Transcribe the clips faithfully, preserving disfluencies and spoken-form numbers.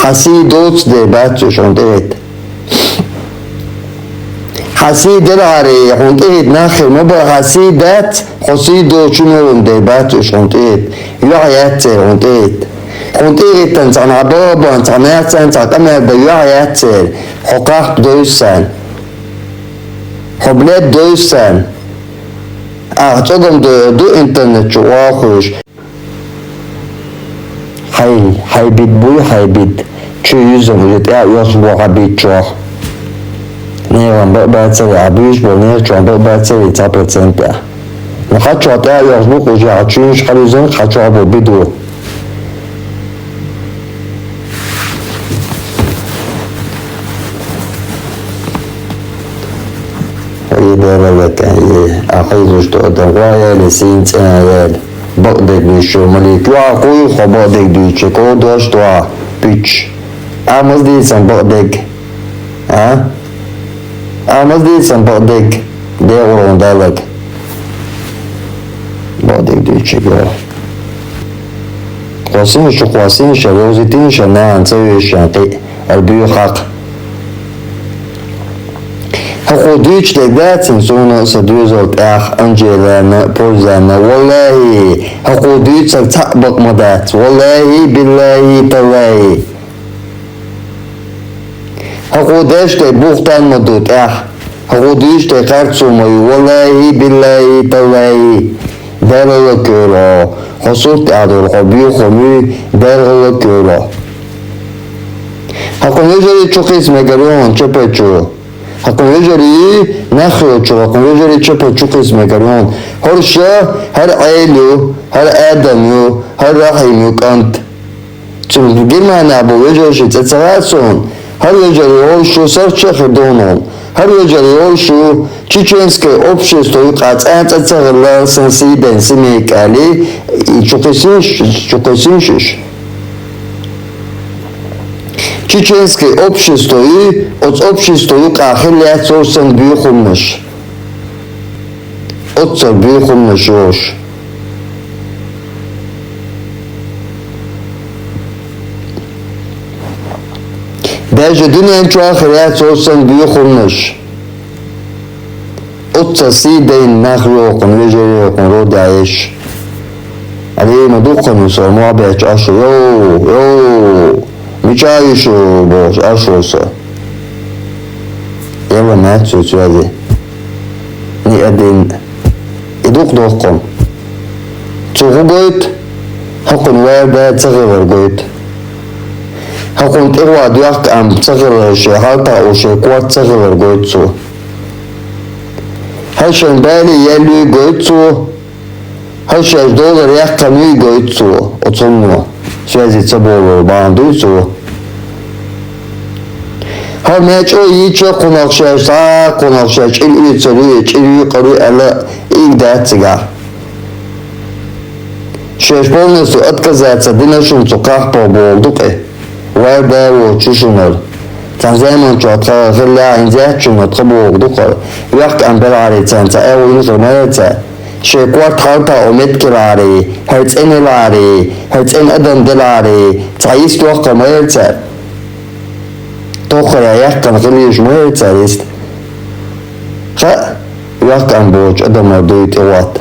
Хьан сий доцу дела бац уьш хьуна тӀехӀитта. Хьан сий делахьара, хьуна тӀехӀитта нах хир ма бара, хьан сий дац, хьо сий доцучу муьлхха дела бац уьш хьуна тӀехӀитта. Юьхь яц церан хьуна тӀехӀитта. Хьуна тӀехӀиттина цхьа нах бала бан, цхьа нах царна, цхьа къамел дан юьхь яц церан. Хьо кхахьпа довза царна. Хьо блед довза царна. Ахьа цӀогам дойур ду интернет чу охьахуьйш. Хьай, хьай бид буй, хьай бид. Чу юьззина уже тӀе а оьхуш бу хьан бид чохь. Нехан бакъ бацаре, хьан буьйш болу нехан чохь бакъ бацаре цхьа процент тӀехь. Ну хьан чохь тӀе а оьхуш бу кхузахь, хьан чу юьззина хьан чохь бу бид ву. Хьо и дера лакан, и, а хьийзаш ду адам, гӀо яли, сийна цӀена яли. Бакъдерг дуьйцуш ю, малик, юьхьа кхуй хьо бакъдерг дуьйцуш, ков дош дуьхьа, пуьч. А маза дийцан бакъдерг? А? А маза дийцан бакъдерг? ДегӀур хьуна далларг. Бакъдерг дуьйцуш ю. Кхо сийна шу, кхо сийна ша, розитийна ша, нахана ца вешан кхиъ, ара буьйху хьакха. ХӀокхо дуьйцуш дерг дацара суна а сан доьзал тӀехь Анжелана, Пользана, валлахӀи, хӀокхо дуьйцург цхьаъ бакъ ма дац, валлахӀи, биллахӀи, таллахӀи. ХӀокхо деш дерг бухтан ма ду тӀехь, хӀокхо дуьйцуш дерг харцо ма ю, валлахӀи, биллахӀи, таллахӀи. Делала кхоьру, хьо сурт тӀехь долу хьо буьйху хӀума юй, делала кхоьру. ХӀокхуьнан вежарий чу кхийса мегар ю хьуна чепа чу. ХӀокхуьнан вежарий нах йоцуш, хӀокхуьнан вежарий чепа чу кхийса мегар ю хьуна. ХӀорш хӀара Ӏела ю, хӀара Адам ю, хӀара Рахьим ю кӀант. Цуьнан Германехь болу вежаршна цӀе ца хаьа суна. ХӀара вежарий хӀорш ю, сарч а хир ду хьуна. ХӀара вежарий хӀорш ю, чеченское общество юкъахь цкъа а цӀе ца хилла, сан сий ден семья аьлла, и чу кхиссинаш, чу кхиссинаш уьш. Чеченское общество ю, оцу общество юкъахь хилла яц хӀорш санна буьйху хӀуманаш. Оццул буьйху хӀуманаш йоцуш. Даже дуьнен чохь а хир яц хӀорш санна буьйху хӀуманаш. Оццул сий дайна нах ю хӀокхуьнан вежарий, хӀокхуьнан родехь еш. Али ма дуккха ю со, мохь бетташ Ӏаш ву, йо, йо, мичахь ю шу бохуш Ӏаш ву со. Эла маьццо цоьзе. Ни а дин. И дукха доккху. Цо хӀун гойту? ХӀокхуьнан ваьрда ца хилар гойту. ХӀокхуьнан тӀехула доьхка ам ца хилар, шен хьалта а шен корта ца хилар гойту цо. ХӀара шен бали яьллий гойту цо. ХӀара шаьш доллар яьккхина юй гойту цо, оцу хӀумано, связи ца болура бахьана дуй цо. ХӀара мечо йийча кхунах шаьш, цхьа кхунах шаьш чӀир оьцур ю, я чӀир юкъар ю аьлла, ийга дац цигахь. Шаьш полностью отказаться дина шуна цу кхахьпа боху ду-кх. Вай да воцучу шунара. Цхьана заманчохь тхан хиллехь, хӀинца яц шуна тхан боху дукхара. Вехкан белахьарий царна ца аьлла йина хир ма яра цара. Шайн корта хьалта а меттигелахьарий, хӀара цӀена елахьарий, хӀара цӀена адам делахьарий, цхьа йист йоккхур ма яра цара. Тоххара яьккхина хила йиш ма яра цара йист. Хаьа, вехкан боцучу адамара дуй тӀехӀотта.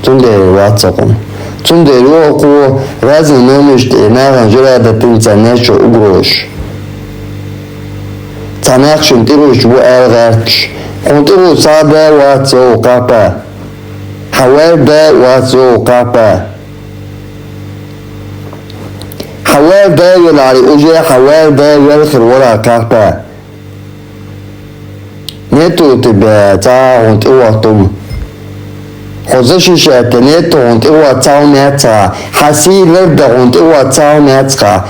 Цундела вац хӀокхуьнан. Цундела ю хӀокхо разный номерш тӀе нахана жира датина царна нечо угрозаш. Цхьа нах шуна тӀе гӀуьттуш бу аьлла гӀерташ. Хьуна тӀе гӀуьтту цхьа а да вац йо кхаьпа. Хьан ваьрда вац йо кхаьпа. Хьан ваьрда велахьарий, уже хьан ваьрда вел хир вара кхаьпа. Нету у тебя цхьа а хьуна тӀехӀотта хӀума. Хьо защищать нету хьуна тӀехӀотта цхьа хӀума яц хьан. Хьан сий лардан хьуна тӀехӀотта цхьа а хӀума яц хьан.